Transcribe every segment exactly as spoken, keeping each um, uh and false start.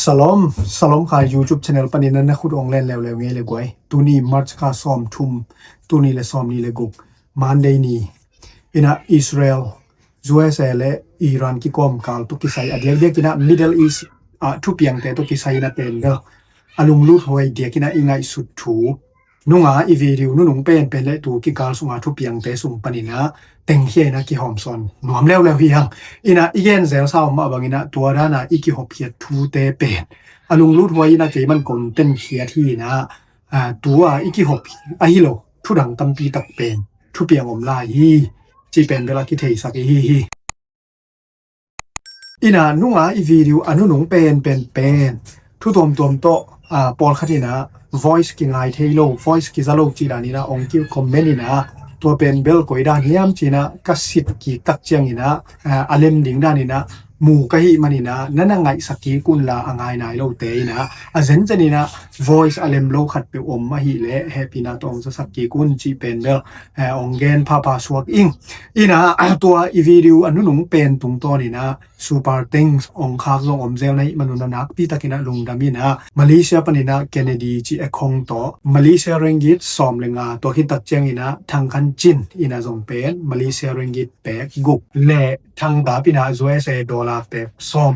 Salom, Salom Khai YouTube channel panin na khut ong len leuleu ngei le guai. Tuni March kha sawm thum, tuni le sawm ni le guk, Monday ni. Ina Israel, U S A le Iran kikawm kal tawh kisai a diakdiak ina Middle East ah thupiangte tawh kisai ina pen bel a lunglut huai diak ina i ngaihsut thu nunga i video nunung penpen le tu kikal sunga thupiangte sung panina tengkhia ina kihawmsawn nuam leuleu hi hang. Ina i gen zelsa om mah bangina tua dana i kihopkhiat thute pen a lunglut huai ina keiman kon tenkhiat hi ina, ah, tua i kihop ahi lo thudang tampi tak pen thupiang om lai hi. Ci pen bel a kitheisak i hi hi. Ina nunga i video a nunung penpen pen thu tuamtuam tawh, ah, pawlkhat ina voice kingai thei lo, voice kiza lo ci dan ina ong ki comment ina tua pen bel koi dan hiam ci ina ka sit kik tak ciang ina, ah, a lem ding dan ina mu ka hih man ina na na ngaihsak kik un la a ngai nai lote ina a zenzen ina voice a lem lo khat peuh om ahih leh hehpihna tawh ong zasak kik un cih pen bel, eh, ong gen phapha suak ing. Ina tua i video a nunung pen tungtawn ina super thanks ong khak zong om zel na hih manun a nakpi tak ina lungdam ina Malaysia pan ina Kennedy ci a khong tawh Malaysia ringgit sawm le nga tua khit tak ciang ina Thang Khan Cin ina zong pen Malaysia ringgit pek guk le Thang Dap ina U S A dollar pek sawm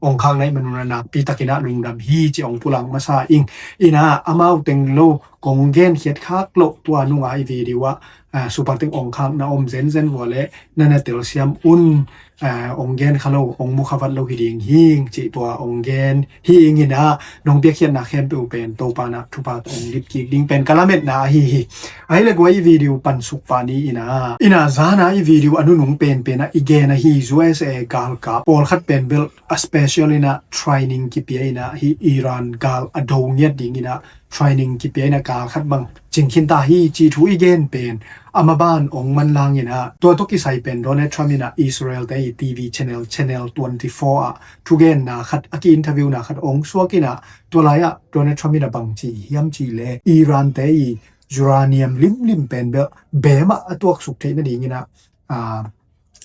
ong khak na hih manun a nakpi tak ina lungdam hi ci ong pulak masa ing. Ina amau teng lo kong gen khiat khak lo tua nunga i video ah, ah, super thanks ong khak na om zenzen vua le na na telsiam un, ah, ong gen kha lo, ong mu kha vat lo hi ding hing ci tua ong gen hi ing ina nong piakkhiatna khempeuh pen Topa na thupha tawh ong lit kik ding pen ka lametna ahi hi. Ahi le guai i video pansuk pa ni ina. Ina zana i video a nunung penpen a i gen ahi U S A galkap pawlkhat pen bel a special ina training kipia ina hi Iran gal a do ngiat ding ina training kipia ina kal khat bang cingkhin ta hi ci thu i gen pen a maban ong manlang ina tua tawh kisai pen Donald Trump ina Israel te i T V channel, channel twenty-four ah thugenna khat a ki interview na khat ong suak ina tua lai ah Donald Trump ina bang ci hiam ci le Iran te i uranium limlim pen bel bem ah a tuaksuk theih nading ina, ah,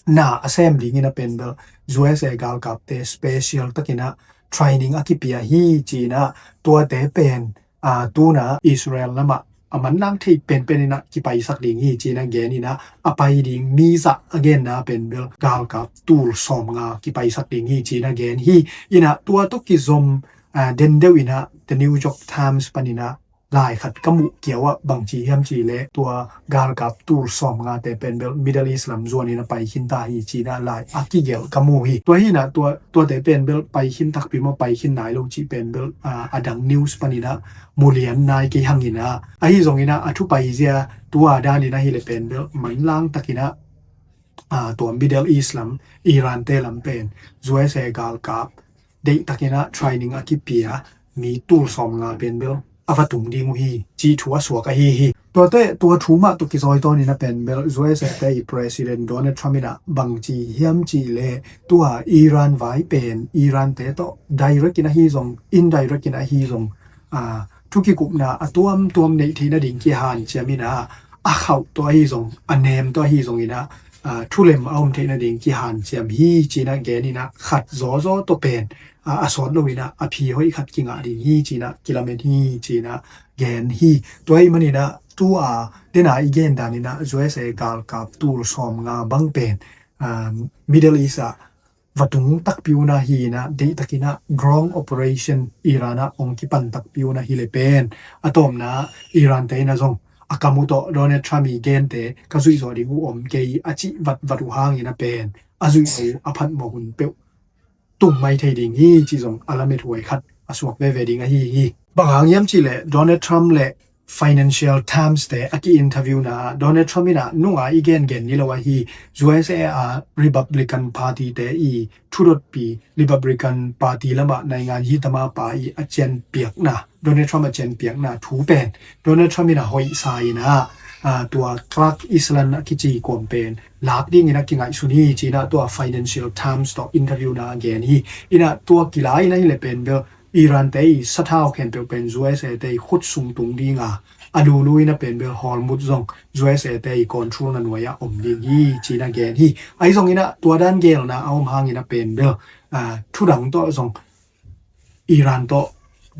na a sem ding ina pen bel U S A galkapte special tak ina training a kipia hi ci ina tuate pen, ah, tuna Israel lamah a manlang thei penpen ina kipaisak ding hi ci ina gen ina a pai ding mi zah a genna pen bel galkap tul sawm nga kipaisak ding hi ci ina gen hi. Ina tua tawh kizom, ah, den deuh ina The New York Times pan ina lai khat ka muh kiau ah bang ci hiam ci le tua galkap tul sawm nga te pen bel Middle East lam zuan ina pai khin ta hi ci ina lai a kigelh ka mu hi. Tua hi ina tua, tuate pen bel pai khin takpi maw pai khin nai lo ci pen bel, ah, a dang news pan ina mu lian nai kei hang ina ahi zong ina a thu pai zia tua dan ina hi le pen bel manlang tak ina, ah, tua Middle East lam Iran te lam pen U S A galkap deih tak ina training a kipia mi tul sawm nga pen bel a va tung ding uh hi ci thu a suak ahi hi. Tuate tua thu mah tawh kizawi tawn ina pen bel U S A te i President Donald Trump ina bang ci hiam ci le tua Iran vai pen Iran te tawh direct ina hi zong indirect ina hi zong, ah, thu kikupna a tuamtuam neih theih nading kihanciam ina a khauh tawh ahi zong a nem tawh ahi zong ina, ah, thulem a om theih nading kihanciam hi ci ina gen ina khat zawzaw tawh pen, ah, a sawt lo ina a phi hoih khat kingah ding hi ci ina kilamen hi ci ina gen hi. Tua ahih man ina tua dena i gen dan ina U S A galkap tul sawm nga bang pen, ah, Middle East ah va tung takpi una hi ina deih tak ina ground operation Iran ah ong kipan takpi una hi le pen a tawpna Iran te ina zong a kam uh tawh Donald Trump i gente ka zuih zawh ding uh om kei a cih vatvat uh hang ina pen a zuih zawh uh a phatmawh hun peuh tung mai thei ding hi ci zong a lamet huai khat a suak veve ding ahi hi. Bang hang hiam ci le Donald Trump le Financial Times te a ki interview na Donald Trump ina nunga i gengen ni lo ahi U S A a Republican Party te i thudotpi Republican Party lama naingan hi tama pa i a cian piakna Donald Trump a cian piakna thu pen Donald Trump ina hoih sa ina, ah, tua Clark Island a kici kuam pen lak ding ina kingaihsun hi ci ina tua Financial Times tawh interview na a gen hi ina tua kila ina hi le pen bel Iran te i sathau khempeuh pen U S A te i khut sung tung dinga a lulu ina pen bel Hormuz zong U S A te i control na nuai a om ding hi ci ina gen hi. Ahi zong ina tua dan gelna a om hang ina pen bel, ah, thudang tawh zong Iran tawh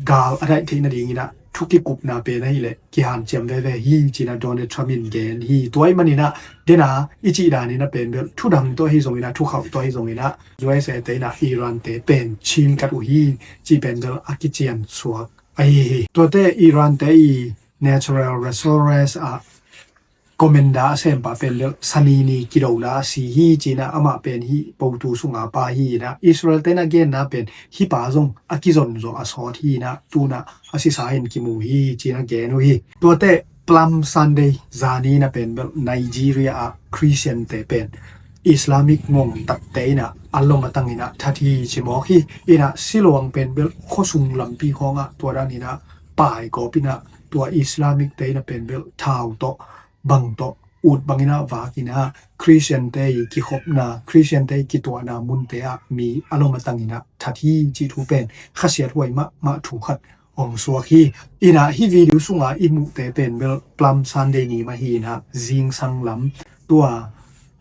gal a daih theih nadingin ah thu kikupna pen ahih leh kihanciam veve hi ci-in ah Donald Trump in gen hi. Tua ahih manin ah dena i cih danin ah pen bel thudam tawh ahi zongin ah, thukhauh tawh ahi zongin ah U S A te in ah Iran te pen cingkat uh hi cih pen bel a kician suak ahi hi. Tuate Iran te i natural resource ah commander a sempa pen bel Sanini kidona a si hi ci-in ah, amah pen hih potu sunga pa hi-in ah, Israel te in ah genna pen hih pa zong a kizonzawh a sawt hi-in ah, tu-in ah a sisa in kimu hi ci-in ah gen uh hi. Tuate Palm Sunday zani in ah pen bel Nigeria ah Christian te pen Islamic ngongtatte in ah a lom a tangin ah that hi ci mawk hi. In ah Shillong pen bel khuasung lampi khawngah tua danin ah paigawp in ah tua Islamic te in ah pen bel thau tawh bang tawh ut bangin ah vakin ah Christian te i kikhopna, Christian te i kituahna munte ah mi a lom a tangin ah that hi cih thu pen khasiat huai mahmah thu khat hong suak hi. In ah hih video sunga i muhte pen bel Palm Sunday ni mah hi-in ah zingsang lam tua,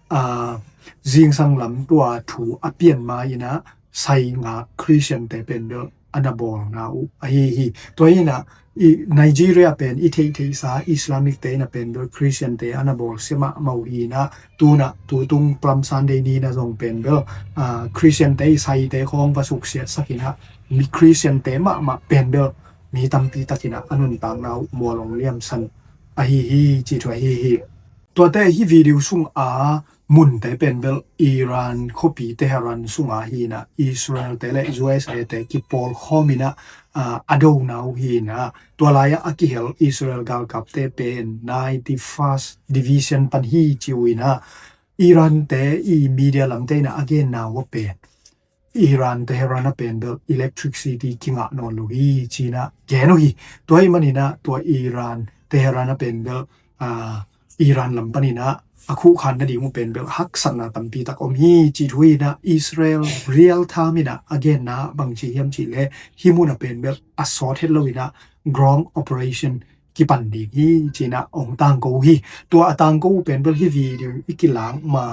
ah, zingsang lam tua thu a pian ma-in ah sai ngak Christian te pen bel a na bawlna uh ahi hi. Tua hi-in ah i Nigeria pen i theihtheihsa Islamic te in ah pen bel Christian te a na bawlsia mahmah uh hi-in ah, tu-in ah tutung Palm Sunday ni-in ah zong pen bel, ah, Christian te i saite khawng va suksiatsak in ah mi Christian te mahmah pen bel mi tampi takin ah a nuntakna uh mual hong liamsan ahi hi cih thu ahi hi. Tuate hih video sunga munte pen bel Iran khuapi Tehran sunga hi-in ah Israel te le U S A te kipawlkhawm in ah, ah, a dona uh hi-in ah, tua lai-ah a kihel Israel galkapte pen ninety-first Division pan hi ci uh in ah, Iran te i media lamte in ah a genna uh a pen Iran Tehran ah pen bel electricity kingah nawn lo hi ci-in ah gen uh hi. Tua ahih manin ah tua Iran Tehran ah pen bel, ah, Iran lam panin ah a khuhkhan nading uh pen bel haksatna tampi tak om hi cih thu hi-in ah, Israel real time in ah a genna bangci hiam cih leh hih mun ah pen bel a sawt het lo-in ah ground operation kipan ding hi ci-in ah hong tangko uh hi. Tua a tangko uh pen bel hih video i kilak ma,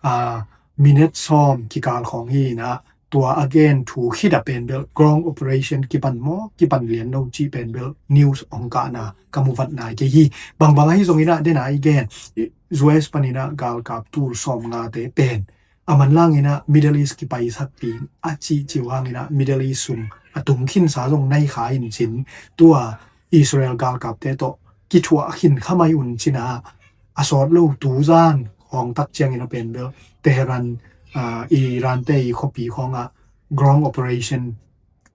ah, minute sawm kikal khawng hi-in ah, tua a gen thu khit ah pen bel ground operation kipan maw kipan lian lo cih pen bel news hong kahna ka mu vat nai kei hi. Bangbang ahi zongin ah dena i gen, U S panin ah galkap tul sawmngate pen a manlangin ah Middle East kipaisak ding a cihcih uh hangin ah Middle East sung a tung khinsa zong nai kha in cin, tua Israel galkapte tawh kithuah khin kha mai un cin ah, a sawt lo tuzan khawng tak ciangin ah pen bel Tehran, ah, Iran te i khuapi khawngah ground operation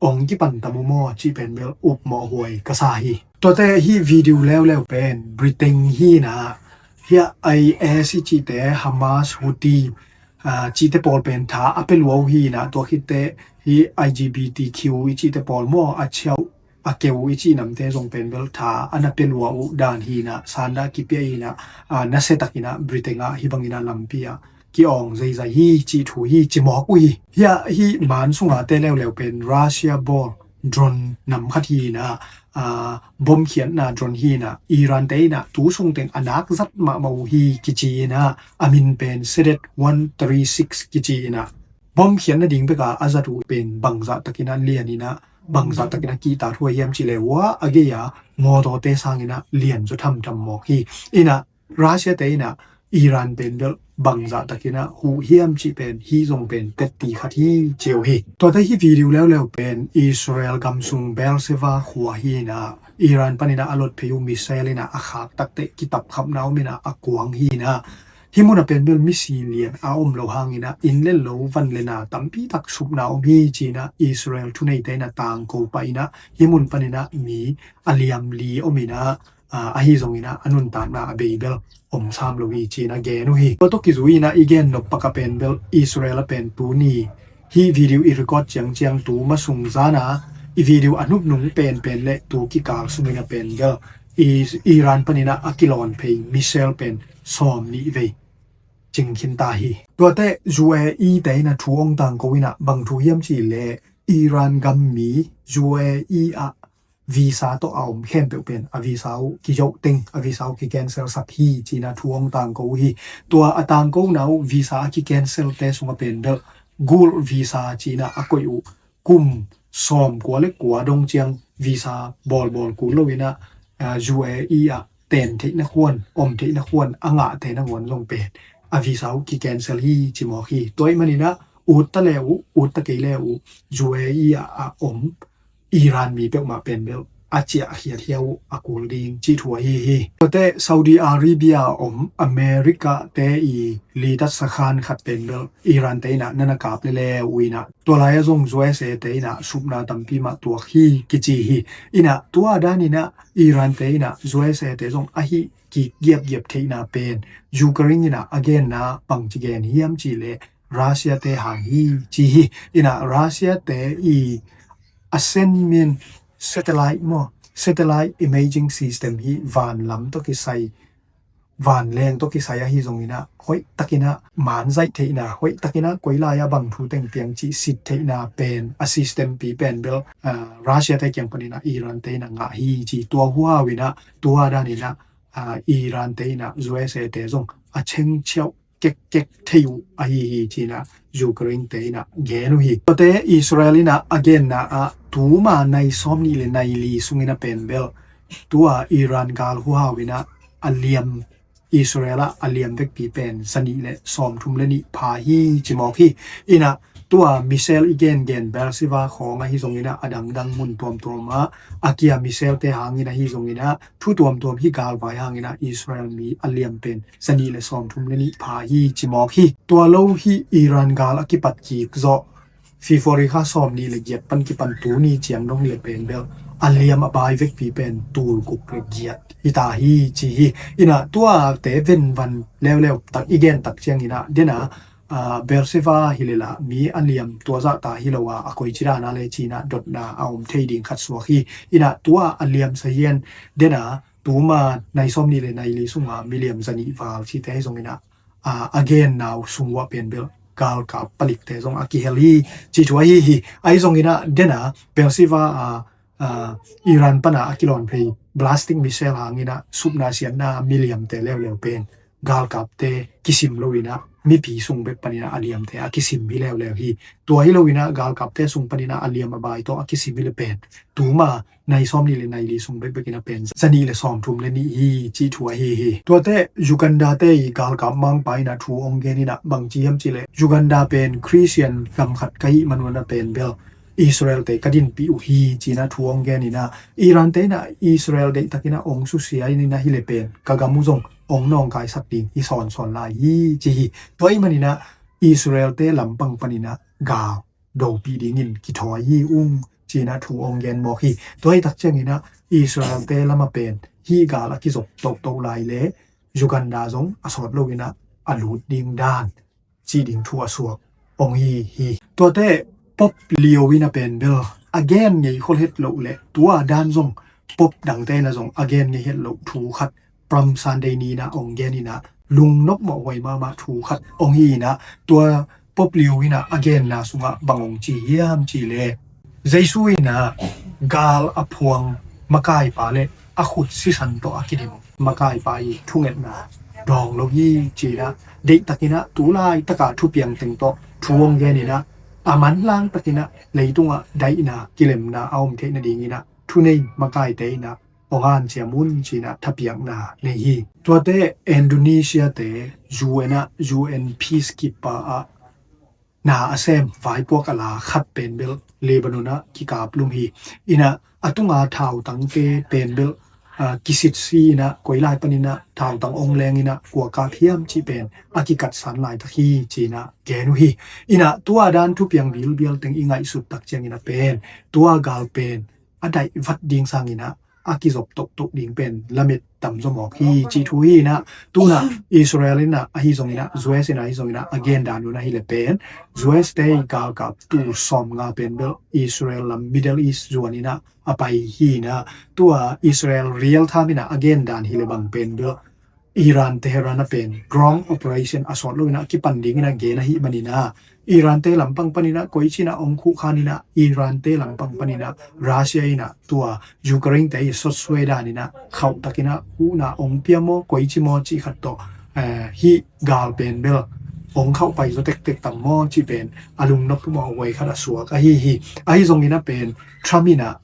hong kipan ta mu maw cih pen bel upmawh huai ka sa hi. Tuate hih video leuleu pen Britain hi-in ah, hih I S i cihte, Hamas, Houthi, ah, cihte pawl pen tha a pia lua uh hi-in ah, tua khitteh hih I G B T Q i cihte pawl maw, a ciau a keu i cih namte zong pen bel tha a na pia lua uh dan hi-in ah, sanda kipia hi-in ah, ah, nasia takin ah Britain ah hih bangin ah lampi ah ki-awng zeizai hi cih thu hi ci mawk uh hi. Hih, hih man sunga te leuleu pen Russia bawl drone nam khat hi-in ah, ah, bom khiatna drone hi-in ah, Iran te in ah tu sung teng a nak zat mahmah uh hi kici-in ah, a min pen Shahed one three six kici-in ah, bom khiat nading bek a a zat uh pen bangzah takin ah lian in ah, bangzah takin ah kihtakhuai hiam cih leh, hua a gei-a mawtawte sangin ah lian zaw thamtham mawk hi. In ah Russia te in ah Iran pen bel bangzah takin ah huh hiam cih pen hih zong pen tetti khat hi ci uh hi. Tuate hih video leuleu pen Israel gam sung Beersheba khua hi-in ah, Iran panin ah a lot phei uh missile in ah a khak takteh kitapkhapna om in ah a kuang hi-in ah, hih mun ah pen bel misi lian a om lo hangin ah inn le lo, van le na tampi tak supna om hi ci-in ah Israel thuneite in ah tangko pah in ah, hih mun panin ah mi a liam li om in ah, ah, ahi zongin ah a nuntakna a bei bel om sam lo hi ci-in ah gen uh hi. Tua tawh kizui-in ah i gen nop pak ah pen bel Israel ah pen tuni hih video i record ciangciang tu masung zan a i video a nupnung penpen le tu kikal sungin ah pen bel I-, Iran panin ah a kilawn phei missile pen sawm nih vei cing khin ta hi. Tuate U A E te in ah thu hong tangko in ah, bang thu hiam cih leh Iran gam mi U A E ah visa tawh a om khempeuh pen a visa uh kizoh teng, a visa uh kicancel sak hi ci-in ah thu hong tangko uh hi. Tua a tangkona uh visa a kicancel te sungah pen bel Gulf visa ci-in ah a koih uh kum sawm kua le kua dong ciang visa bawlbawl kul lo inah, ah, U A E ah ten theihna khuan, om theihna khuan a ngahte nangawn zong pen a visa uh ki-cancel hi ci mawk hi. Tua ahih maninah ut ta le uh, ut ta kei le uh, U A E ah a om Iran mi peuhmah pen bel a ciahkhiat hiau uh a kul ding cih thu ahi hi. Tuate Saudi Arabia a om America te i litat sakhan khat pen bel Iran te inah na na kap lele uh inah, tua lai-ah zong U S A te inah supna tampi mah tuak hi kici hi. Inah tua dan inah Iran te inah U S A te zong ahi kik giapgiap theihna pen Ukraine inah a genna bangci gen hiam cih leh Russia te hang hi ci hi. Inah Russia te i a sen min satellite maw, satellite imaging system hi vanlam tawh kisai, vanleng tawh kisai ahi zonginah hoih takinah manzaih theihna, hoih takinah koi lai-ah bang thu teng piang cih sit theihna pen a system pi pen bel, ah, Russia te kiang paninah Iran te inah ngah hi ci. Tua huau inah tua daninah, ah, Iran te inah U S A te zong a chengchiauh kekkek thei uh ahi hi cinah Ukraine te inah gen uh hi. Tuate Israel inah a genna ah tuma nai sawm nih le nai li sungin a pen bel tua Iran gal huhau inah a liam, Israel ah a liam vekpi pen zanih le sawmthum le nih pha hi ci mawk hi. Inah tua missile i gengen Beersheba khawng ahi zonginah a dangdang mun tuamtuam ah a kia missile te hangin ahi zonginah thu tuamtuam hi galvai hanginah Israel mi a liam pen zanih le sawmthum le nih pha hi ci mawk hi. Tua lo hi Iran gal a kipat kik zawh February kha sawm nih le giat pan kipan tuni ciang dong hi le pen bel a liam a bai vekpi pen tul guk le giat hi ta hi ci hi. Inah tuate venvan leuleu tak i gen tak cianginah dena, ah, Beersheba hi le lah mi a liam tua zahta hi lo a, a koi cidana le cinah dotna a om thei ding khat suak hi. Inah tua a liam sahian dena tuma nai sawm nih le nai li sunga miliam zanih val cite hi zonginah, ah, a genna uh sung uah pen bel galkap palikte zong a kihel hi ci thu ahi hi. Ahi zonginah dena Beersheba, ah, ah, Iran pana a kilawn phei ballistic missile hanginah supna siatna miliamte leuleu pen galkapte kisim loinah mipi sung bek paninah a liamte a kisim hi leuleu hi. Tua hi loinah galkapte sung paninah a liam a bai tawh a kisim hi le pen tuma nai sawm nih le nai li sung bekbekin a pen zanih le sawmthum le nih hi cih thu ahi hi. Tuate Uganda te i galkap mangpa inah thu ong geninah bangci hiam cih leh Uganda pen Christian gam khat ka hih manunah pen bel Israel te ka dinpih uh hi cinah thu ong geninah Iran te inah Israel deihtakinah ong susia inah hi le pen ka gam uh zong ong nawngkaisak ding hi sawnsawn lai hi ci hi. Tua ahih maninah Israel te lampang paninah gal dopih dingin kithawi hi ung cinah thu ong gen mawk hi. Tua hi tak cianginah Israel te lama pen hih gal a kizop tohtoh lai le Uganda zong a sawt loinah a lut ding dan cih ding thu a suak ong hi hi. Tuate Pope Leo in a pen bel a gen ngei khol het loh le tua dan zong Pope dangte in a zong a gen ngei het loh thu khat Palm Sunday ni inah ong gen inah lungnop mawhhuai mahmah thu khat ong hi inah tua Pope Leo inah a genna sungah bang ong ci hiam cih leh Jesu inah gal a phuang makaipa le a khut sisan tawh a kidim makaipa i thungetna dawng lo hi ci inah deihtakinah tu laitakah thupiang teng tawh thu ong gen inah a manlang takinah leitungah daihna kilemna a om theih nadinginah thunei makaite inah ong anciam un ci inah thapiakna nei hi. Tuate Indonesia te U N ah U N peacekeeper ah na a sem vaipuak a la khat pen bel Lebanon ah kikap lum hi. Inah a tunga thautangte pen bel, ah, kisitsi inah koi lai paninah thautang ong leng inah kua kap hiam cih pen a kikatsan laitak hi ci inah gen uh hi. Inah tua dan thupiang bilbial teng i ngaihsut tak ciangin a pen tua gal pen a daih vat ding sanginah a kizop tohtoh ding pen lamet tam zaw mawk hi cih thu hi inah tunah Israel inah ahi zonginah U S inah ahi zonginah a gen dan un ahi le pen U S te i galkap tul sawmnga pen bel Israel lam Middle East zuan inah a pai hi inah tua Israel real time inah a gen dan hi le bang pen bel Iran Tehran a pen ground operation a sawt lo inah kipan ding inah gen ahi maninah Iran te lampang paninah koi cinah ong khuh khan inah Iran te lampang paninah Russia inah tua Ukraine te i sotsuai dan inah khauh takinah huhna ong pia maw koi ci maw cih khat tawh, eh, hih gal pen bel ong khauh pai zaw tektek tam maw cih pen a lungnop pumawh huai khat a suak ahi hi. Ahi zongin a pen Trump in a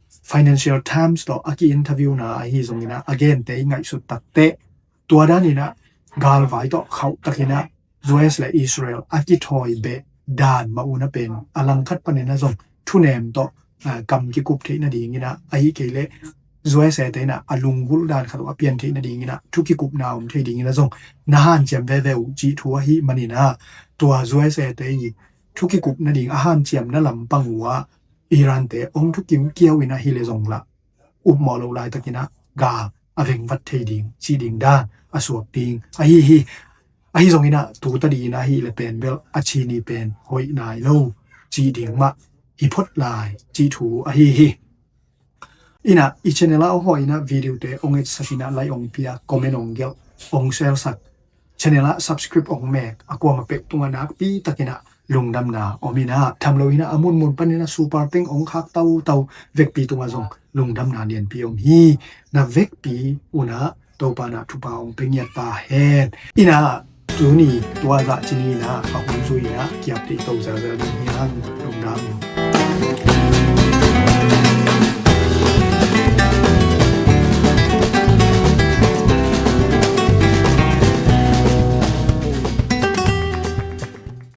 Financial Times tawh a ki-interview na ahi zongin a a gente i ngaihsut takteh tua danin a galvai tawh khauh takin a U S le Israel a kithawi beh dan mah un a pen a langkhat panin a zong thunem tawh kam kikup theih nadingin a ahi kei leh U S A te in a a lunggulh dan khat uh a pian theih nadingin a thu kikupna om thei dingin a zong na hanciam veve uh cih thu ahi manin a tua U S A te i thu kikup nading a hanciamna lampang uh ah Iran te ong thukim kiau in a hi le zong lah upmawh lo laitakin a gal a vengvat thei ding cih ding dan a suak ding ahi hi. Ahi zongin a tu tadin a hi le pen bel a chini pen hoih nai lo cih ding mah hi phot lai cih thu ahi hi. In a i channel ah ong hawh in a video te ong etsak in a like ong pia, comment ong gelh, ong share sak, channel ah subscribe ong mek a kuamah peuh tungah nakpi takin a lungdamna om in a tham lo in a a munmun panin a super thanks ong khak tautau vekpi tungah zong lungdamna lianpi om hi. Na vekpi un a Topa in a thupha ong pe ngiat ta hen. In a tuni tua zah ci ni in a a hun zui in a kiap dih to zelzel ding hi hang. Lungdam.